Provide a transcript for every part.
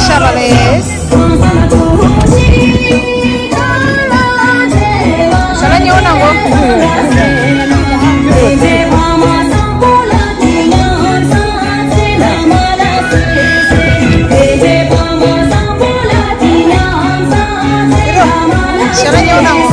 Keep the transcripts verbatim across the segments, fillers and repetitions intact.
ཤ་བ་ལེ། ཤ་ལ་ཉོ་ན་གོ། ཤ་ལ་ཉོ་ན་གོ།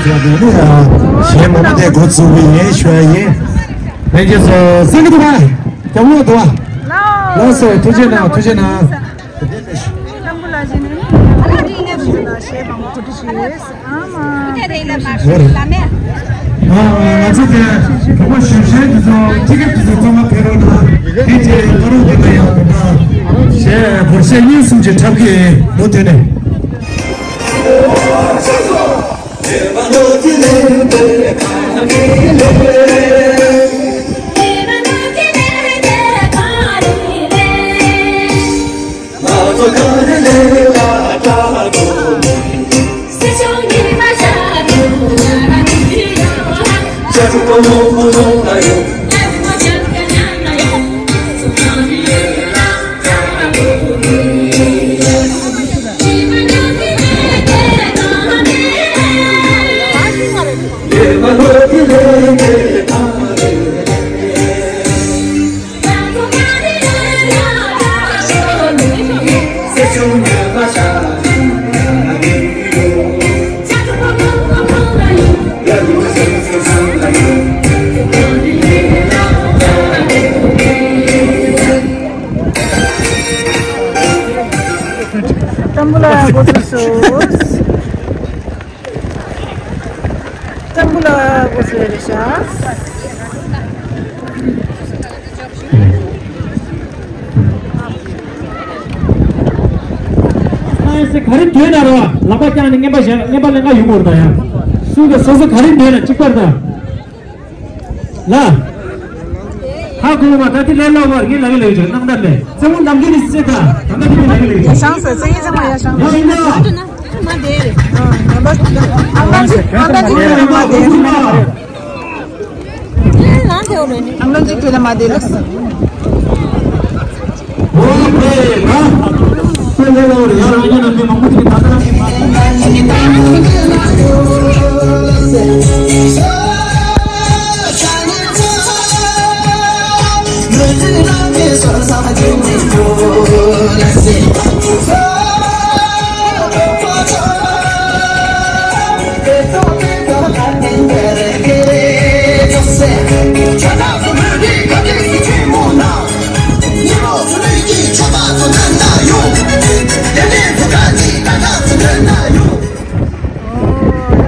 གཞས་མང་པོ་དེ་འགོ་བཙུགས་པ་ཡིན་ཞུ་ཡ་ཡིན། ལྷན་རྒྱས་ཚོ་གསན་གྱི་འདུག་ག་སྐྱབས་མགོན་འདུག་ག་ལགས་སོ། ཐུགས་རྗེ་གནང་། ཐུགས་རྗེ་གནང་། ལྷ་མོ་ལགས་ཀྱིས་ནི་ལ་གཞས་མང་པོ་ཞིག་ཨ་མ། ང་ཚོ་དེ་གྲོགས་པོ་ཞུ་བྱེད་འདི་ཚོ་ཊི་ཀེ་ཊི་འདི་ཚོ་ཚང་མ་ཕེབས་རོགས་གནང་། དེ་རྗེས་ཀ་རོ་ཀེ་ལ་ཡང་དེ་འདྲ་གཞས་སྒོར་གཞས་གཉིས་གསུམ་ཅིག་འཁྲབ་ཀྱི་ཡིན། མུ་མཐུད་ནས། ཏམ་བུ་ལ་འགོ་ཚུགས་སོང་། ཏམ་བུ་ལ་འགོ་ཚུགས་རེད་ཤག་ཨ་ཡ་སེ་ག་རེ་འདོད་ན་རོ། ལག་པ་བརྐྱངས་ནས་རྔན་པ་བཞག་རྔན་པ་ལེན་ག་ཡོང་དགོས་རེད་ད་ཡ། སུ་ག་སོ་སོ་ག་རེ་འདོད་ན་གཅིག་པར་ད། ལ། ཧ་གོ་མ་ད་དེ་ལས་ལོ་བར་ངས་ལ་གི་ལས་ཡོད་ཆོག་སྣང་དག་མེད། རྩེ་མོ་ནམ་རྒྱུན་ནས་སྲེད་ད་ད་ལྟ་དེ་ལ་གི་ལས་ཡོད་ཆོག་ཡ་ཤང་སོ་སེ་ཡིན་ཚང་མ་ཡ་ཤང་། ཡ་ཡིན་ན། མ་དེ་རེད། ཨང་། ཨང་་ལམ་ཅིག་ཨང་ལམ་ཅིག་ཨང་ལམ་ཅིག་ཁྱོད་ལ་མ་བསྡད་ལགས།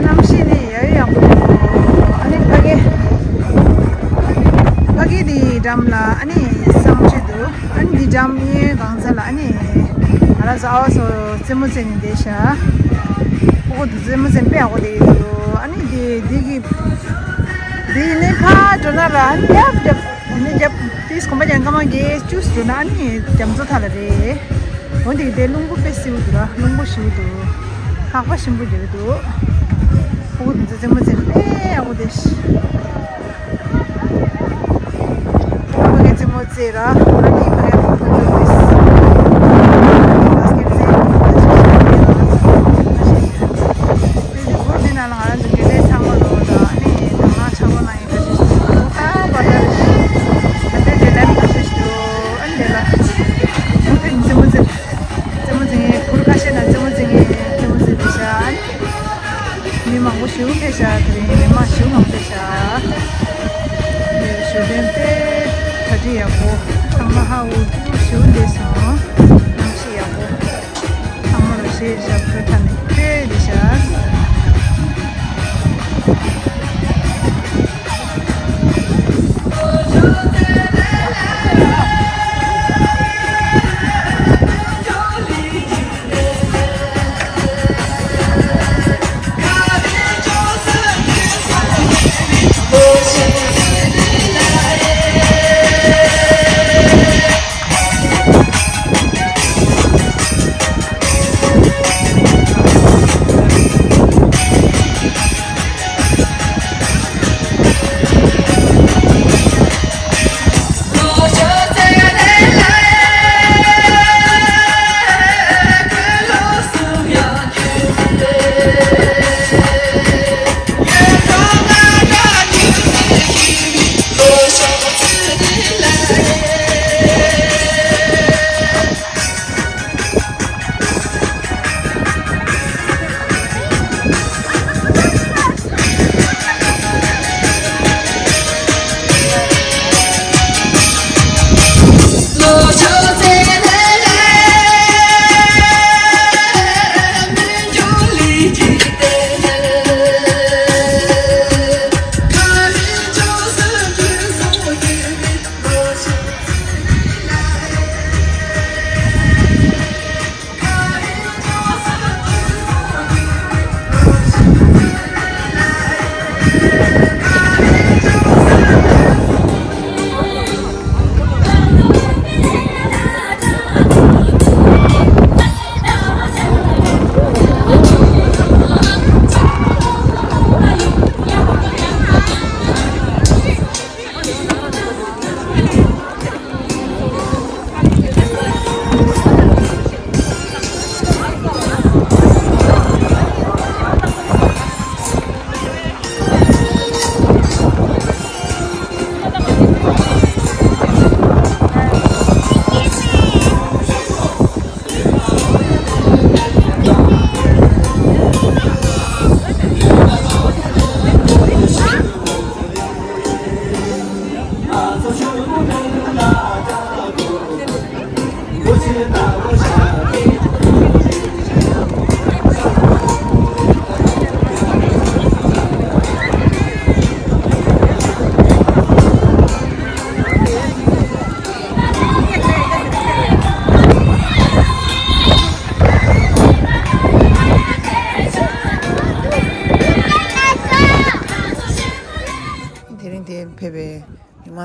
གནམ་གཤིས་ནི་ཡ་ཡི་ཡག་པོ་འདུག་ཨ་ནི་ཕ་གི་ཕ་གི་དེའི་འགྲམ་ལ་ཨ་ནི་གསང་སྤྱོད་འདུག་ཨ་ནི་འདི་འགྲམ་ཡིན་གང་ཚ་ལ་ཨ་ནི་ང་རང་ཚོ་ཨ་བ་ཚོ་རྩེད་མོ་རྩེ་ནས་བསྡད་ཤག་ཨོ་ཁོ་འདུག་རྩེད་མོ་རྩེ་ནས་དཔེ་ཡག་པོ་བསྡད་ཀྱི་འདུག་ཨ་ནི་འདི་འདི་གི་འདི་ནི་ཕར་འགྲོ་ན་ར་ཨ་ནི་རྒྱབ་རྒྱབ་འདི་ནི་རྒྱབ་ཏིས་གོམ་པ་རྒྱང་སྐར་མ་བརྒྱད་ཅུ་འགྲོ་ན་ཨ་ནི་རྒྱ་མཚོ་མཐའ་ལ་རེད། འོ་འདི་གི་དེ་རླུང་བུ་དཔེ་བསིལ་འདུག་ར། རླུང་བུ་ཞིམ་འདུག་ལྷགས་པ་ཞིམ་པོ་རྒྱག་གི་འདུག་ཕྲུ་གུ་འདི་ཚོ་རྩེད་མོ་རྩེ་ནས་དཔེ་ཡག་པོ་བསྡད་ཤག་ཕ་གིར་རྩེད་མོ་རྩེ་ར། ཨ་ནི་ཕ་གིར་ཕྲུ་གུ་ཚོ་བསྡད་ཤག་བྷ་སི་ཀེཊ་རྩེ། དེ་ནི་སྒོ་འདི་ནང་ལ་ང་རང་ཚོ་དགེ་ལས་ཚང་མ་ལོ་དང་ཨ་ནི་དང་བླངས་ཕྱག་རོགས་གནང་ཡིན། ཨ་པ་ཏར་ཨ་ཏེ་ཇེ་ལན་ཁ་ཤས་ཤིག་འདུག་ཨ་ནི་དེ་ལ་ཨ་ཏེ་རྩེད་མོ་རྩེ་རྩེད་མོ་རྩེ་མཁན་གུར་ཁ་ཤས་ན་རྩེད་མོ་རྩེ་མཁན་རྩེད་མོ་རྩེ་བསྡད་ཤག་ཨ་ནི་མི་མང་པོ་ཞིག་ཕེབས་ཤག་དེ་རིང་མི་མང་ཞེ་པོ་མང་པོ་ཕེབས་ཤག་དེ་ཞོ་སྟོན་དཔེ་གྲ་སྒྲིག་ཡག་པོ། ཚང་མ་ཧ་འུ་ཐུག་ཞེ་པོ་བསྡད་སོང་། གནམ་གཤིས་ཡག་པོ། ཚང་མ་ལ་གཞས་ཞབས་བྲོ་འཁྲབ་ནས་དཔེ་བསྡད་ཤག་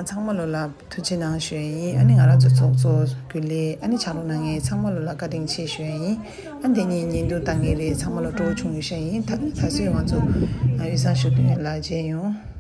ཚང་མ་ལོ་ལ་ཐུགས་རྗེ་གནང་ཞུ་ཡ་ཡིན། ཨ་ནི་ང་རང་ཚོ་ཚོགས་གཙོ་ཀུན་ལེགས། ཨ་ནི་ཕྱག་རོགས་གནང་མཁན་ཚང་མ་ལོ་ལ་བཀའ་དྲིན་ཆེ་ཞུ་ཡ་ཡིན། ཨ་འདི་ཉིད་བརྙན་ཐུང་བཏང་མཁན་རེད། ཚང་མ་ལོ་སྤྲོ་བོ་བྱུང་ཡོད་ཤག་ཡིན། ད་ད་གཟོད་ང་ཚོ་ཨ་དབུས་གཙང་གཞོན་ནུ་ལ་མཇལ་ཡོང་།